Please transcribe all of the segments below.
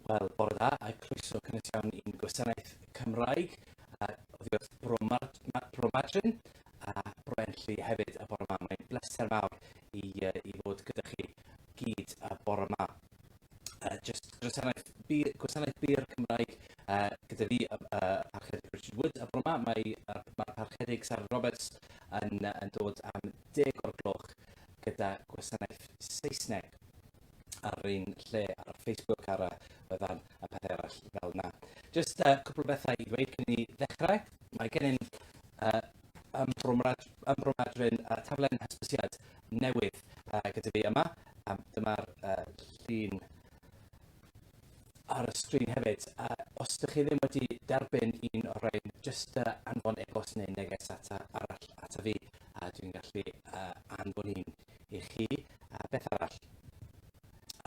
Wel, bore da a croeso cynnes iawn i'n gwasanaeth Cymraeg oddi wrth Bro, Mar Ma Bro Madryn a Bro Enlli hefyd y bore yma. Mae'n bleser mawr i, i fod gyda chi gyd y bore yma. Just gwasanaeth, bir, gwasanaeth byr Cymraeg gyda fi, Parchedig Richard Wood, y bore yma. Mae'r mae Parchedig Sarah Roberts yn, yn dod am deg o'r gloch gyda gwasanaeth Saesneg ar un lle ar Facebook, ar y wefan a pethau arall fel yna. Just cwpl o bethau i ddweud cyn i ni ddechrau. Mae gennym ymromadryn taflen hysbysiad newydd gyda fi yma. Dyma'r llun ar y sgrin hefyd. Os ydych chi ddim wedi derbyn un o'r rhain, just anfon e-bost neu neges ata arall ata fi, a dwi'n gallu anfon un i chi. A beth arall?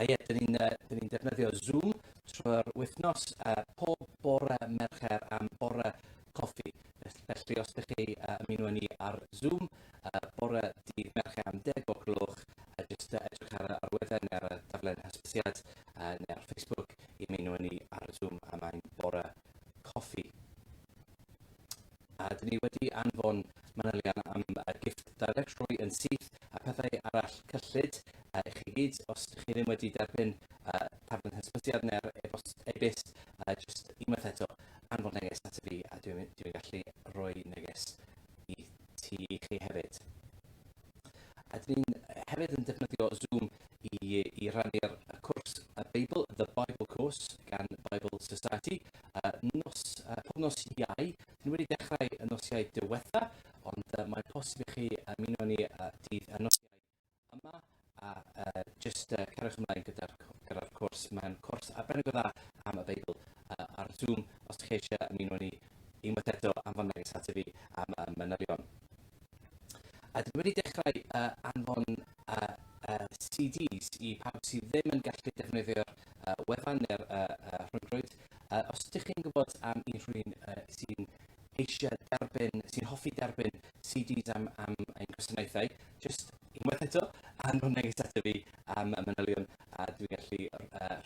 A ie, dyn ni'n uh, ni defnyddio Zoom trwy'r wythnos, pob bore Mercher am bore coffi. Felly, os ydych chi ymuno â ni ar Zoom, bore dydd Mercher am 10 o'r gloch, jyst edrych ar y arwydden neu ar y daflen hysbysiad neu ar Facebook i ymuno â ni ar Zoom am ein bore coffi. A dyn ni wedi anfon manylion am y gift direct rhoi yn syth a pethau arall cyllid i chi gyd. Os ydych chi ddim wedi derbyn taflen hysbysiad neu'r e-bost, e-byst, just unwaith eto, anfon neges at fi a dwi'n dwi gallu rhoi neges i ti i chi hefyd. A dyn ni'n hefyd yn defnyddio Zoom i, i rannu'r cwrs y Beibl, The Bible Course, gan Bible Society. Nos, pob nos iau, dyn ni wedi dechrau y nos iau diwetha, ond mae'n posib i chi ymuno ni dydd y nos iau yma, a just cariwch ymlaen gyda'r gyda cwrs. Mae'n cwrs arbennig o dda am y Beibl ar Zoom, os ydych chi eisiau ymuno ni unwaith eto, anfon neges ata fi am y manylion. A dwi wedi dechrau anfon CDs i pawb sydd ddim yn gallu defnyddio'r wefan neu'r rhyngrwyd. Os ydych chi'n gwybod am unrhyw un sy'n eisiau derbyn, sy'n hoffi derbyn CDs am, am ein gwasanaethau, just unwaith eto, anfon neges ato fi am y manylion a dwi'n gallu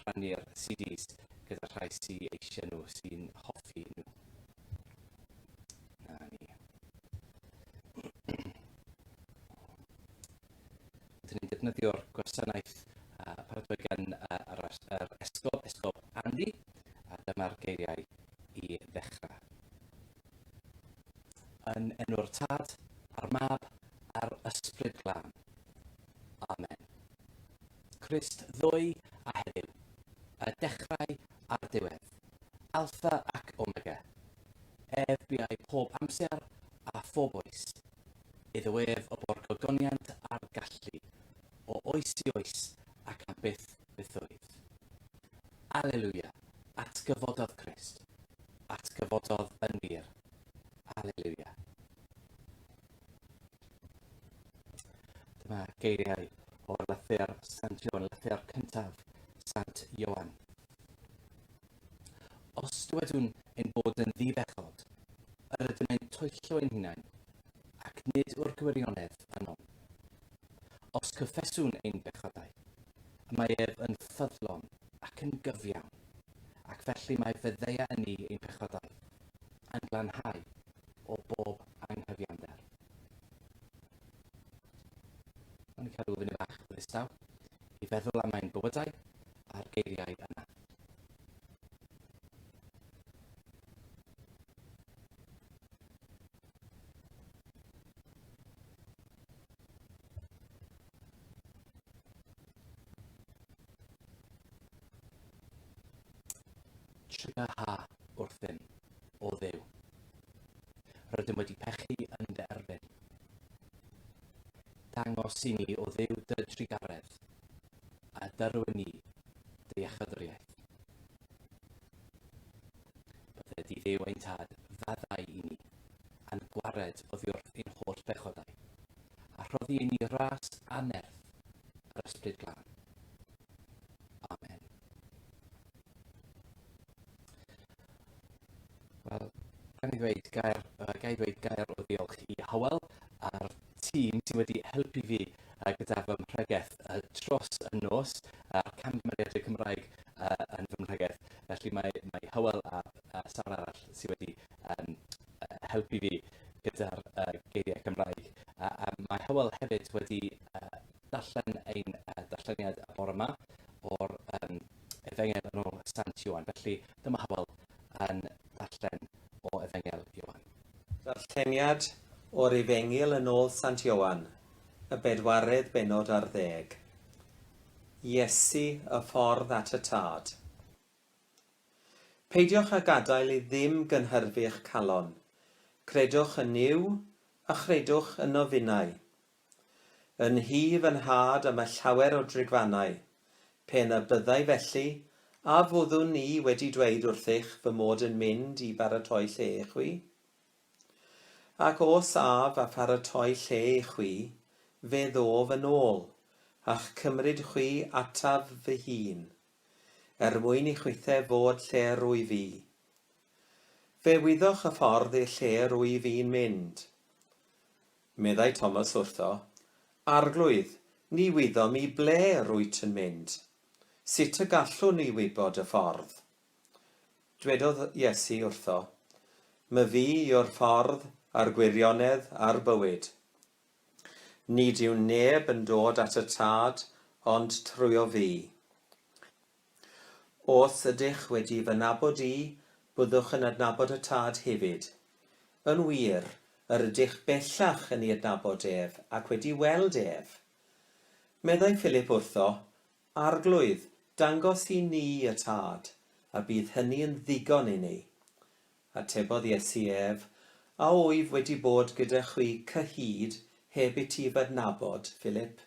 rhannu'r CDs gyda'r rhai sy'n eisiau nhw, sy'n hoffi nhw. Na ni. Rydyn ni'n defnyddio'r gwasanaeth paratoi gan yr, yr esgob, esgob Andy, a dyma'r geiriau i ddechrau. Yn enw'r Tad, a'r Mab, a'r Ysbryd Glân. Amen. Crist ddoe a heddiw, y dechrau a'r diwedd, Alpha ac Omega, Ef biau pob amser a phob oes. Iddo ef y bo'r gogoniant a'r gallu, o oes i oes ac am byth bythoedd. Aleluia! Atgyfododd Crist. Atgyfododd yn wir. Aleluia. Dyma geiriau o'r lythyr Sant Ioan, lythyr cyntaf Sant Ioan. Os dywedwn ein bod yn ddi-bechod, yr ydym ein twyllo ein hunain, ac nid yw'r gwirionedd ynom. Os cyffeswn ein bechodau, y mae ef yn ffyddlon ac yn gyfiawn, ac felly mae feddeia yn ni ein pechodau, a'n glanhau o bob anghyfiawnder. Mae'n cadw fyny bach o ddistaw i feddwl am ein bywydau a'r geiriau yna. Trugarha wrthym, o Dduw. Rydym wedi pechu yn dy erbyn. Dangos i ni, o Dduw, dy drugaredd, a dyrwyn ni dy iachawdwriaeth. Bydde di Dduw ein tad faddau i ni, a'n gwared oddiwrth ein holl bechodau, a rhoddi i ni ras a nerth yr Ysbryd Glân. Amen. Wel, gan i ddweud gair, ga i ddweud gair o ddiolch i Hywel a'r tîm sydd wedi helpu fi gyda fy mhregeth dros y nos, a'r camgymeriadau Cymraeg yn fy mhregeth. sydd wedi um, helpu fi gyda'r uh, geiriau Cymraeg. A mae Hywel hefyd wedi darllen ein darlleniad y bore yma o'r um, Efengyl yn ôl Sant Ioan. Felly dyma Hywel yn darllen o Efengyl Ioan. Darlleniad o'r Efengyl yn ôl Sant Ioan, y bedwaredd bennod ar ddeg. Iesu, y ffordd at y Tad. Peidiwch â gadael i ddim gynhyrfu'ch calon. Credwch yn Nuw, a chredwch yno finnau. Yn nhŷ fy nhad y mae llawer o drigfannau. Pe na byddai felly, a fyddwn i wedi dweud wrthych fy mod yn mynd i baratoi lle i chwi? Ac os af a pharatoi lle i chwi, fe ddof yn ôl, a'ch cymryd chwi ataf fy hun. Er mwyn i chwithe fod lle rwyf i. Fe wyddoch y ffordd i'r lle rwyf i'n mynd. Meddai Thomas wrtho, Arglwydd, ni wyddom i ble rwyt yn mynd. Sut y gallwn ni wybod y ffordd? Dwedodd Iesu wrtho, Myfi yw'r ffordd a'r gwirionedd a'r bywyd. Nid yw neb yn dod at y Tad ond trwyo fi. Os ydych wedi fy nabod i, byddwch yn adnabod y Tad hefyd. Yn wir, yr ydych bellach yn ei adnabod ef ac wedi weld ef. Meddai Philip wrtho, Arglwydd, dangos i ni y Tad, a bydd hynny yn ddigon i ni. Atebodd Iesu ef, A wyf wedi bod gyda chwi cyhyd heb i ti fy adnabod, Philip?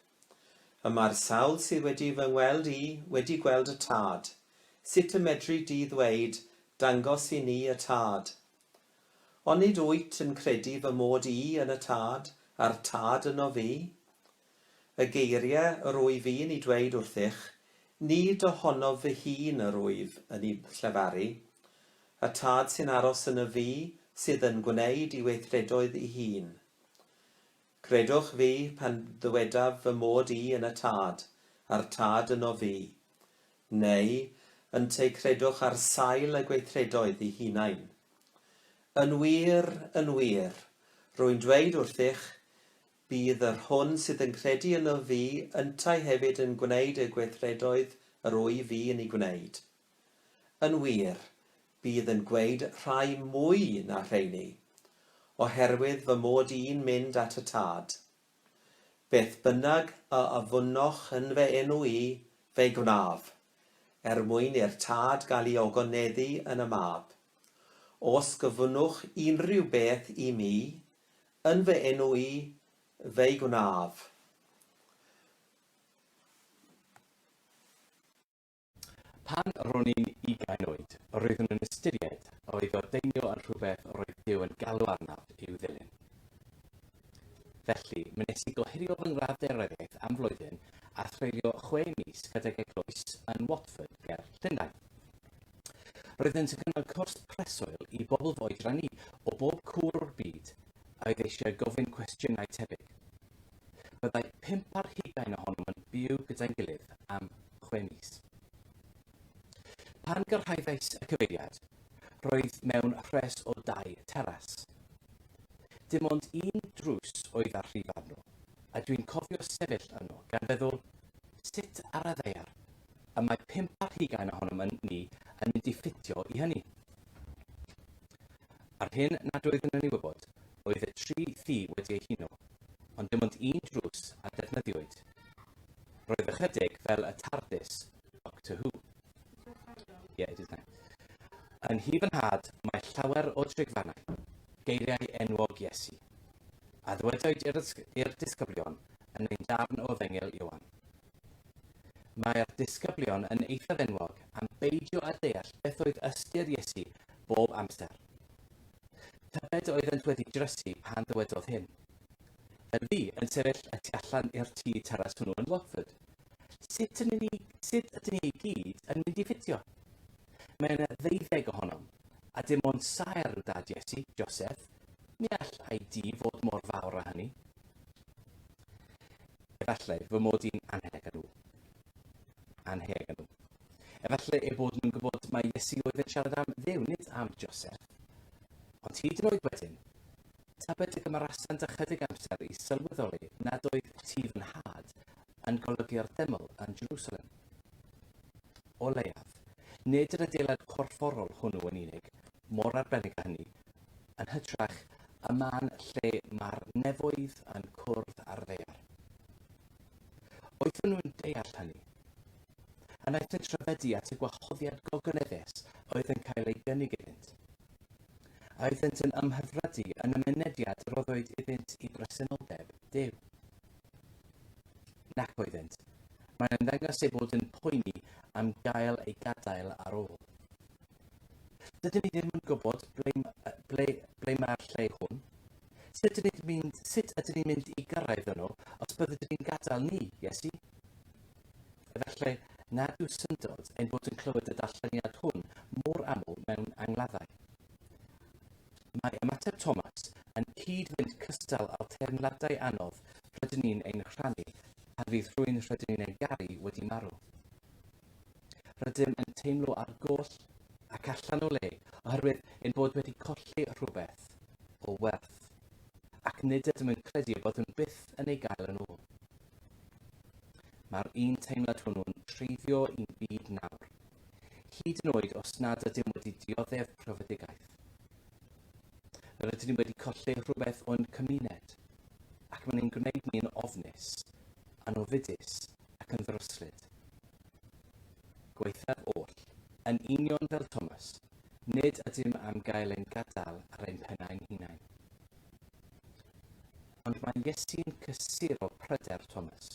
Y mae'r sawl sydd wedi fy ngweld i wedi gweld y Tad. Sut y medri di ddweud, 'Dangos i ni y Tad'? Onid wyt yn credu fy mod i yn y Tad, a'r Tad ynof fi? Y geiriau yr wyf i'n eu dweud wrthych, nid ohonof fy hun yr wyf yn eu llefaru. Y Tad sy'n aros yn y fi sydd yn gwneud i weithredoedd ei hun. Credwch fi pan ddywedaf fy mod i yn y Tad, a'r Tad ynof fi. Neu, ynteu credwch ar sail y gweithredoedd eu hunain. Yn wir, yn wir, rwy'n dweud wrthych, Bydd yr hwn sydd yn credu ynof fi yntau hefyd yn gwneud y gweithredoedd yr wyf fi yn eu gwneud. Yn wir, bydd yn gweud rhai mwy na rheini, oherwydd fy mod i'n mynd at y Tad. Beth bynnag a ofynnoch yn fy enw i, fe'i gwnaf, er mwyn i'r Tad gael ei ogoneddu yn y Mab. Os gofynnwch unrhyw beth i mi, Yn fy enw i, fe'i gwnaf. Pan ro'n i'n ugain oed, roeddwn yn ystyried a oedd ordeinio yn rhywbeth roedd Duw yn galw arnaf i'w ddilyn. Felly, mi wnes i gohirio fy ngradd daearyddiaeth am flwyddyn a threulio chwe mis gydag eglwys yn Watford ger Llundain. Roeddent yn cynnal cwrs preswyl i bobl fy oedran i o bob cwr o'r byd a oedd eisiau gofyn cwestiynau tebyg. Byddai 25 ohonom yn byw gyda'n gilydd am chwe mis. Pan gyrhaeddais y cyfeiriad, roedd mewn rhes o dai teras. Dim ond un drws oedd â'r rhif arno, a dwi'n cofio sefyll yno gan feddwl, sut ar y ddaear y mae 25 ohonom yn ni yn mynd i ffitio i hynny? A'r hyn nad oeddwn yn ei wybod oedd y tri thŷ wedi eu huno, ond dim ond un drws a defnyddiwyd. Roedd ychydig fel y TARDIS Doctor Who. Yeah, it is now. Yn nhŷ fy nhad mae llawer o drigfannau, geiriau enwog Iesu, a ddywedwyd i'r disgyblion yn ein darn o Efengyl Ioan. Mae'r disgyblion yn eithaf enwog am beidio â deall beth oedd ystyr Iesu bob amser. Tybed oeddent wedi drysu pan ddywedodd hyn? Fel fi, yn sefyll y tu allan i'r tŷ teras hwnnw yn Watford. Sut ydyn ni, sut ydyn ni i gyd yn mynd i ffitio? Mae yna ddeuddeg ohonom, a dim ond saer yw dad Iesu, Joseph. Ni all ei dŷ fod mor fawr â hynny. Efallai fy mod i'n annheg â nhw. Annheg â nhw. Efallai eu bod nhw'n gwybod mai Iesu oedd yn siarad am Dduw, nid am Joseph. Ond hyd yn oed wedyn, tybed y gymerasant ychydig amser i sylweddoli nad oedd tŷ fy nhad yn golygu'r deml yn Jerusalem. O leiaf, nid yr adeilad corfforol hwnnw yn unig, mor arbennig â hynny, yn hytrach y man lle mae'r nefoedd yn cwrdd â'r ddaear. Oedden nhw'n deall hynny? A wnaethant rhyfeddu at y gwahoddiad gogoneddus oedd yn cael ei gynnig iddynt? A oeddent yn ymhyfrydu yn y mynediad y roddwyd iddynt i bresenoldeb Duw? Nac oeddynt. Mae'n ymddangos eu bod yn poeni am gael eu gadael ar ôl. Dydyn ni ddim yn gwybod ble, ble, ble mae'r lle hwn. Sut ydyn ni'n mynd, sut ydyn ni'n mynd i gyrraedd yno os byddwn ni'n gadael ni, Iesu? Efallai nad yw syndod ein bod yn clywed y darlleniad hwn mor aml mewn angladdau. Mae ymateb Thomas yn cyd-fynd cystal â'r teimladau anodd rydyn ni'n ein rhannu pan fydd rhywun rydyn ni'n ei garu wedi marw. Rydym yn teimlo ar goll ac allan o le oherwydd ein bod wedi colli rhywbeth o werth ac nid ydym yn credu y byddwn byth yn ei gael yn ôl. Mae'r un teimlad hwnnw'n treiddio i'n byd nawr, hyd yn oed os nad ydym wedi dioddef profedigaeth. Rydyn ni wedi colli rhywbeth o'n cymuned, ac mae'n ein gwneud ni'n ofnus, yn ofidus ac yn ddryslyd. Gwaethaf oll, yn union fel Thomas, nid ydym am gael ein gadael ar ein pennau'n hunain. Ond mae Iesu'n cysuro pryder Thomas.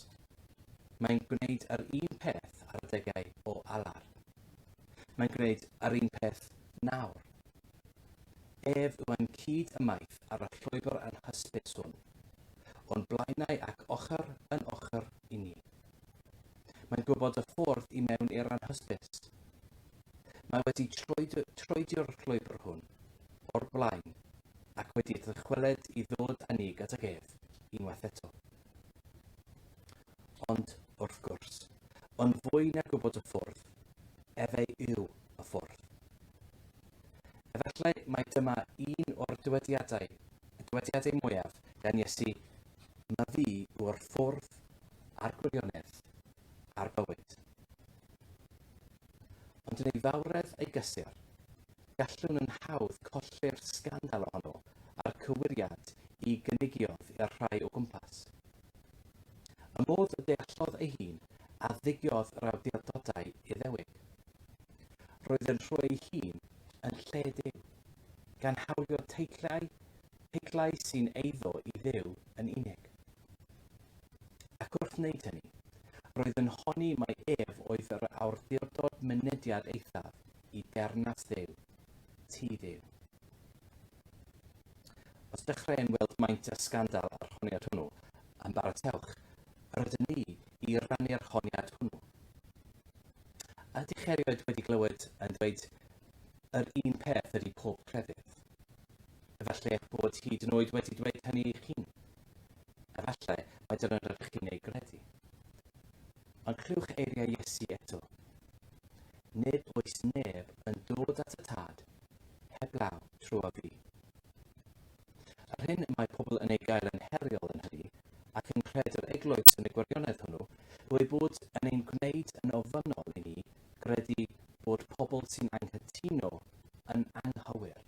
Mae'n gwneud yr un peth ar adegau o alar. Mae'n gwneud yr un peth nawr. Ef yw ein cyd ymaith ar y llwybr anhysbys hwn, o'n blaenau ac ochr yn ochr i ni. Mae'n gwybod y ffordd i mewn i'r anhysbys. Mae wedi troedio'r llwybr hwn o'r blaen ac wedi dychweled i ddod â ni gydag ef unwaith eto. Ond, wrth gwrs, yn fwy na gwybod y ffordd, efe yw y ffordd. Efallai mai dyma un o'r dywediadau, y dywediadau mwyaf gan Iesu, Ma fi yw'r ffordd a'r gwirionedd a'r bywyd. Ond yn ei fawredd a'i gysur, Gallwn yn hawdd colli'r sgandal ohono a'r cywiriad i gynigiodd i'r rhai o gwmpas. Y modd y deallodd ei hun a ddigiodd yr awdurdodau Iddewig. Roedd yn rhoi ei hun yn lle Duw, gan hawlio teitlau, teitlau sy'n eiddo i Dduw yn unig. Ac wrth wneud hynny, roedd yn honni mai ef oedd yr awdurdod mynediad eithaf i deyrnas Dduw, tŷ Dduw. Os dechreuwn weld maint y sgandal a'r honiad hwnnw, ymbaratewch, yr ydym ni i rannu'r honiad hwnnw. Ydych erioed wedi glywed yn dweud yr un peth ydy pob crefydd? Efallai eich bod hyd yn oed wedi dweud hynny eich hun. Efallai mai dyna rydych chi'n ei gredu. Ond clywch eiriau Iesu eto. Nid oes neb yn dod at y Tad heblaw trwy fi. Yr hyn y mae pobl yn ei gael yn heriol yn hynny, ac yn nghred yr eglwys yn y gwirionedd hwnnw, yw ei bod yn ein gwneud yn ofynnol i ni gredu bod pobl sy'n anghytuno yn anghywir.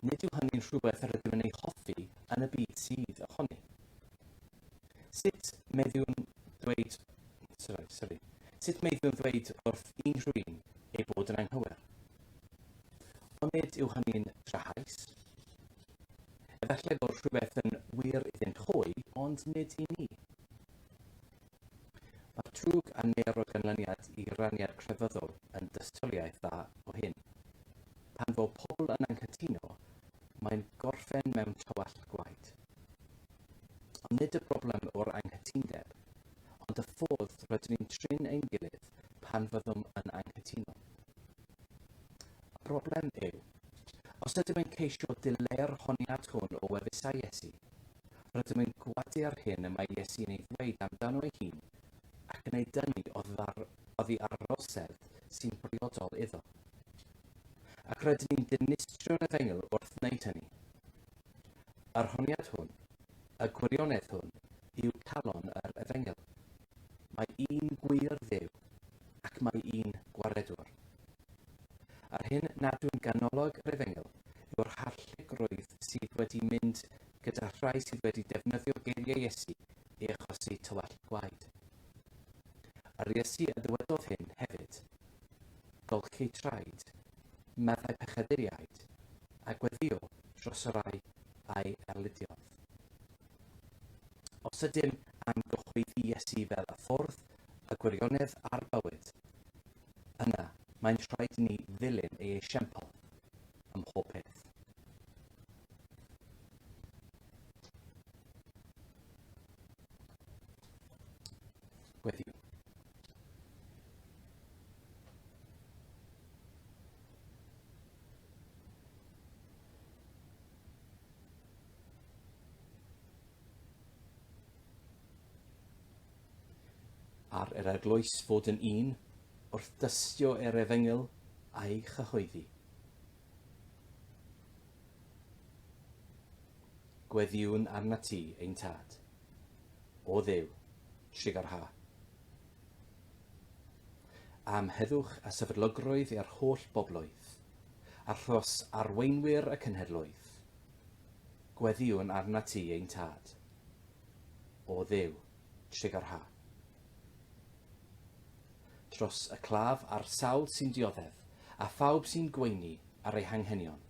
Nid yw hynny'n rhywbeth yr ydym yn ei hoffi yn y byd sydd ohoni. Sut meddwn ddweud... Sorry, sorry. Sut meddwn ddweud wrth unrhyw un ei bod yn anghywir? Onid yw hynny'n trahaus? Efallai bod rhywbeth yn wir iddynt hwy, ond nid i ni. Mae'r trwg a wneir o ganlyniad i raniad crefyddol yn dystiolaeth dda o hyn. Pan fo pobl yn anghytuno, mae'n gorffen mewn tywallt gwaed. Ond nid y broblem yw'r anghytundeb, ond y ffordd rydyn ni'n trin ein gilydd pan fyddwn yn anghytuno. Y broblem yw, os ydym yn ceisio dileu'r honiad hwn o wefusau Iesu, rydym yn gwadu'r hyn y mae Iesu'n ei ddweud amdano ei hun ac yn ei dynnu oddi ar yr orsedd sy'n briodol iddo. Ac rydyn ni'n ni'n dinistrio'r efengyl wrth wneud hynny. Yr honiad hwn, y gwirionedd hwn, yw calon yr efengyl. Mae un gwir Dduw, ac mae un Gwaredwr. Yr hyn nad yw'n ganolog yr efengyl yw'r hallygrwydd sydd wedi mynd gyda rhai sydd wedi defnyddio geiriau Iesu i achosi tywallt gwaed. Yr Iesu a ddywedodd hyn hefyd, golchi traed, maddau pechaduriaid, a gweddïo dros y rhai a'i erlidiodd. Os ydym am gyhoeddi Iesu fel y ffordd, y gwirionedd a'r bywyd, yna mae'n rhaid i ni ddilyn ei esiampl ym mhob peth. Gweddiwn. Ar yr eglwys fod yn un wrth dystio i'r efengyl a'i chyhoeddi. Gweddïwn arnat ti, ein Tad. O Dduw, trugarha. Am heddwch a sefydlogrwydd i'r holl bobloedd, a thros arweinwyr y cenhedloedd. Gweddïwn arnat ti, ein Tad. O Dduw, trugarha. Dros y claf a'r sawl sy'n dioddef, a phawb sy'n gweini ar eu hanghenion.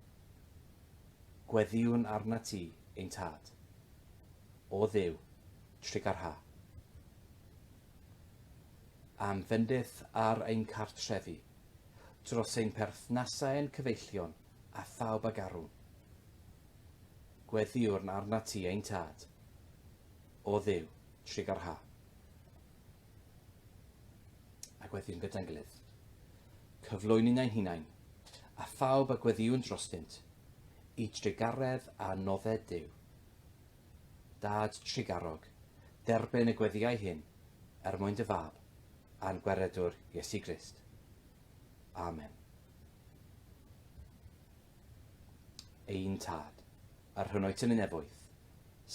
Gweddïwn arnat ti, ein Tad. O Dduw, trugarha. Am fendith ar ein cartrefi, dros ein perthnasau a'n cyfeillion, a phawb a garwn. Gweddïwn arnat ti, ein Tad. O Dduw, trugarha. A gweddïwn gyda'n gilydd. Cyflwynwn ein hunain, a phawb a gweddïwn drostynt, i drugaredd a nodded Duw. Dad trugarog, derbyn y gweddïau hyn er mwyn dy Fab a'n Gwaredwr Iesu Grist. Amen. Ein Tad, a'r hwn oet yn y nefoedd,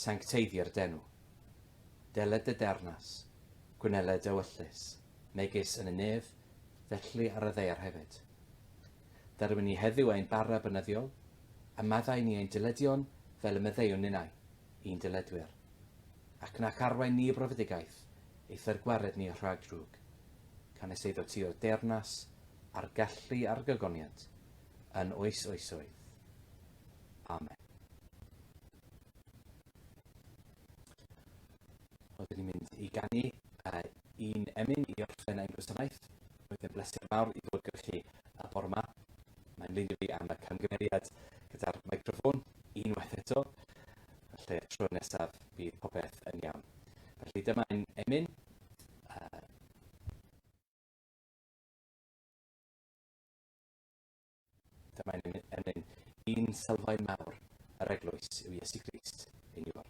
sancteiddier d'enw. Deled dy deyrnas, gwneled dy ewyllys, megis yn y nef, felly ar y ddaear hefyd. Derbyn ni heddiw ein bara bynyddiol, a maddau ni ein dyledion fel y maddeuwn ninnau i'n dyledwyr. Ac nac arwain ni i brofedigaeth, eithr gwared ni rhag drwg. Canys eiddo ti yw'r deyrnas, a'r gallu a'r gogoniant, yn oes oesoedd. Amen. Wel, dyn ni'n mynd i ganu un emyn i orffen ein gwasanaeth. Roedd yn bleser mawr i fod gyda chi y bore yma. Mae'n flin fi am y camgymeriad gyda'r microffon unwaith eto. Felly, tro nesaf bydd popeth yn iawn. Felly dyma ein emyn. Dyma ein emyn. Un sylfaen mawr yr eglwys yw Iesu Grist, ein Ior.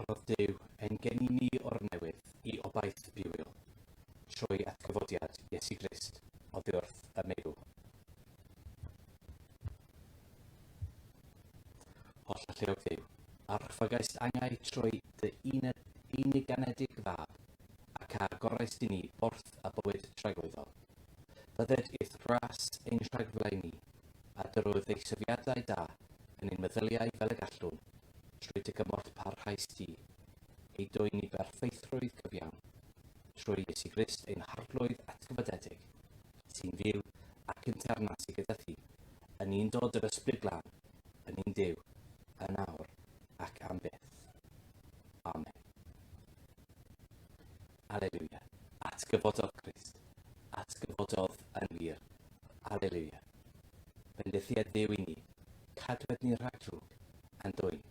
A rhodd Duw ein geni ni o'r newydd i obaith bywiol, trwy atgyfodiad Iesu Grist oddiwrth y meirw. Holl alluog Dduw, a rhyfygaist angau trwy dy uniganedig fab, ac a agoraist i ni borth a bywyd tragwyddol. Bydded i'th ras ein rhagflaen ni, a dyro ddeisyfiadau da yn ein meddyliau fel y gallwn, trwy dy gymorth parhaus di, ei dwyn i berffeithrwydd cyfiawn, trwy Iesu Grist ein Harglwydd atgyfodedig, sy'n fyw ac yn teyrnasu gyda thi, yn undod yr Ysbryd Glân, yn un Duw, yn awr ac am byth. Amen. Aleluia. Atgyfododd Crist. Atgyfododd yn wir. Aleluia. Bendithiad Dduw i ni, cadwed ni rhag drwg, a'n dwyn.